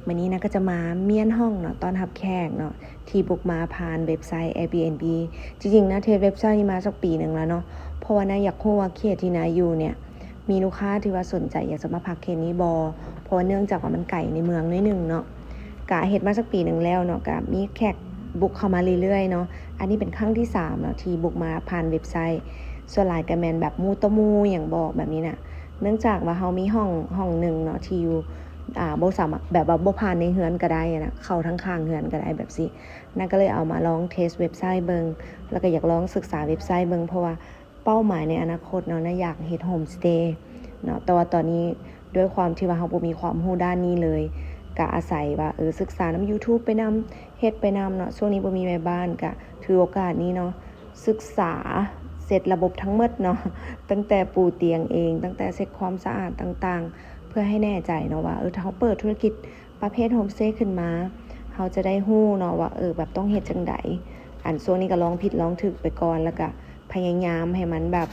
ມື້ນີ້ນາກໍຈະມາມ້ຽນຫ້ອງເນາະ ຕ້ອນຮັບແຂກເນາະ ທີ່ບຸກມາຜ່ານເວັບໄຊ Airbnb. ຈິງໆນາເທສເວັບໄຊນີ້ມາສັກປີໜຶ່ງແລ້ວເນາະ ເພາະວ່ານາຢາກຮູ້ວ່າເຂດທີ່ນາຢູ່ເນ່ຍ ມີລູກຄ້າທີ່ວ່າສົນໃຈຢາກຈະມາພັກເຂດນີ້ບໍ່ ເພາະວ່າເນື່ອງຈາກວ່າມັນໄກໃນເມືອງໜ້ອຍໜຶ່ງເນາະ. ກະເຮັດມາສັກປີໜຶ່ງແລ້ວເນາະ ກະມີແຂກບຸກເຂົ້າມາເລື້ອຍໆເນາະ. ອັນນີ້ເປັນຄັ້ງທີສາມເນາະ ທີ່ບຸກມາຜ່ານເວັບໄຊ. ສ່ວນຫຼາຍກະແມ່ນແບບໝູ່ຕໍ່ໝູ່ຫຍັງບອກແບບນີ້ນະ ເນື່ອງຈາກວ່າເຮົາມີຫ້ອງ ຫ້ອງໜຶ່ງເນາະ ທີ່ຢູ່ ອ່າ ບໍ່ສາມາດ ແບບວ່າບໍ່ຜ່ານໃນເຮືອນກໍໄດ້ນະ ເຂົ້າທາງຂ້າງເຮືອນກໍໄດ້ແບບຊີ້. ນາກໍເລີຍເອົາມາລອງເທສເວັບໄຊເບິ່ງ ແລ້ວກໍຢາກລອງສຶກສາເວັບໄຊເບິ່ງ ເພາະວ່າເປົ້າໝາຍໃນອະນາຄົດເນາະ ນາຢາກເຮັດໂຮມສະເຕເນາະ. ແຕ່ວ່າຕອນນີ້ດ້ວຍຄວາມທີ່ວ່າເຮົາບໍ່ມີຄວາມຮູ້ດ້ານນີ້ເລີຍ ກະອາໄສວ່າ ເອີ ສຶກສານຳ YouTube ໄປນຳ ເຮັດໄປນຳເນາະ. ຊ່ວງນີ້ບໍ່ມີແມ່ບ້ານ ກະຖືໂອກາດນີ້ເນາະ ສຶກສາເຊັດລະບົບທັງໝົດເນາະ ຕັ້ງແຕ່ປູຕຽງເອງ ຕັ້ງແຕ່ເຊັກຄວາມສະອາດຕ່າງໆ ເພື່ອໃຫ້ແນ່ໃຈເນາະວ່າ ເອີ ຖ້າເຮົາເປີດທຸລະກິດປະເພດໂຮມສະເຕຂຶ້ນມາ ເຮົາຈະໄດ້ຮູ້ເນາະວ່າ ເອີ ແບບຕ້ອງເຮັດຈັ່ງໃດ. ອັນຊ່ວງນີ້ກໍລອງຜິດລອງຖືກໄປກ່ອນ ແລ້ວກໍພະຍາຍາມໃຫ້ມັນແບບ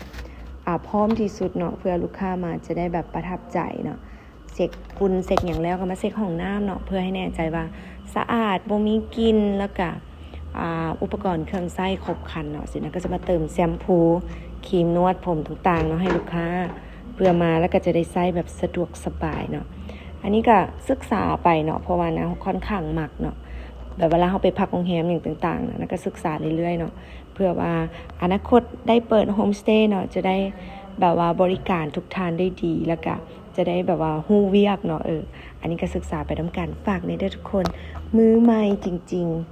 ອ່າ ພ້ອມທີ່ສຸດເນາະ ເພື່ອລູກຄ້າມາຈະໄດ້ແບບປະທັບໃຈເນາະ. ເຊັກຝຸ່ນເຊັກຫຍັງແລ້ວກໍມາເຊັກຫ້ອງນ້ຳເນາະ ເພື່ອໃຫ້ແນ່ໃຈວ່າສະອາດ ບໍ່ມີກິ່ນ ແລ້ວກະ ອ່າ ອຸປະກອນເຄື່ອງໃຊ້ຄົບຄັນເນາະ. ຊິນາກໍຈະມາເຕີມແຊມພູ ຄຣີມນວດຜົມຕ່າງໆເນາະ ໃຫ້ລູກຄ້າ ເພື່ອມາແລ້ວກໍຈະໄດ້ໃຊ້ແບບສະດວກສະບາຍເນາະ. ອັນນີ້ກໍສຶກສາໄປເນາະ ເພາະວ່ານາຂ້ອນຂ້າງມັກເນາະ ແບບເວລາເຮົາໄປພັກໂຮງແຮມຫຍັງຕ່າງໆນະ ນາກໍສຶກສາເລື້ອຍໆເນາະ ເພື່ອວ່າອະນາຄົດໄດ້ເປີດໂຮມສະເຕເນາະ ຈະໄດ້ແບບວ່າບໍລິການທຸກທ່ານໄດ້ດີ ແລ້ວກະຈະໄດ້ແບບວ່າຮູ້ວຽກເນາະ. ເອີ ອັນນີ້ກໍສຶກສາໄປນຳກັນ ຝາກແດ່ເດີທຸກຄົນ ມືໃໝ່ຈິງໆ.